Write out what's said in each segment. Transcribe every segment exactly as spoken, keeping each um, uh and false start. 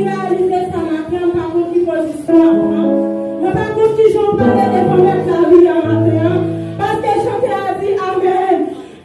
Reyalize sa maten an, m pa konn ki pozisyon w ap pran. Mwen pa konn ki jan w prale devan Mèt lavi a maten an. Paske chante a di amèn.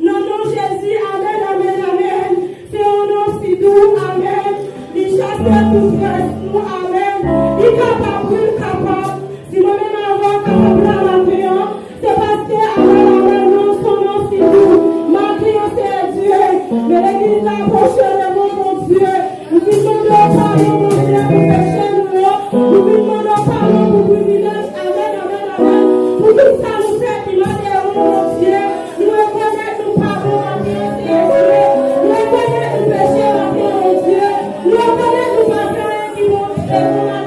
Nan non Jezi, amèn, amèn, amèn. Se yon non si dou, amèn. Li chase tout strès nou, amèn. Li kapab, wi, li kapab. Si mwen menm avè w kapab la maten an, se paske avè l, avè l, non, se yon non si dou. Maten an, Seyè Dye, men legliz la apwoche devan Bondye. Nou vin mande w padon, Bondye, pou peche nou yo. Nou vin mande w padon pou privilèj. Amèn, amèn, amèn. Pou tout sa nou fè ki mande w, Bondye. Nou rekonèt nou pa bon maten an, Seyè Dye. Nou rekonèt nou peche maten an, Bondye. Nou rekonèt nou pa fè anyen ki bon devan w.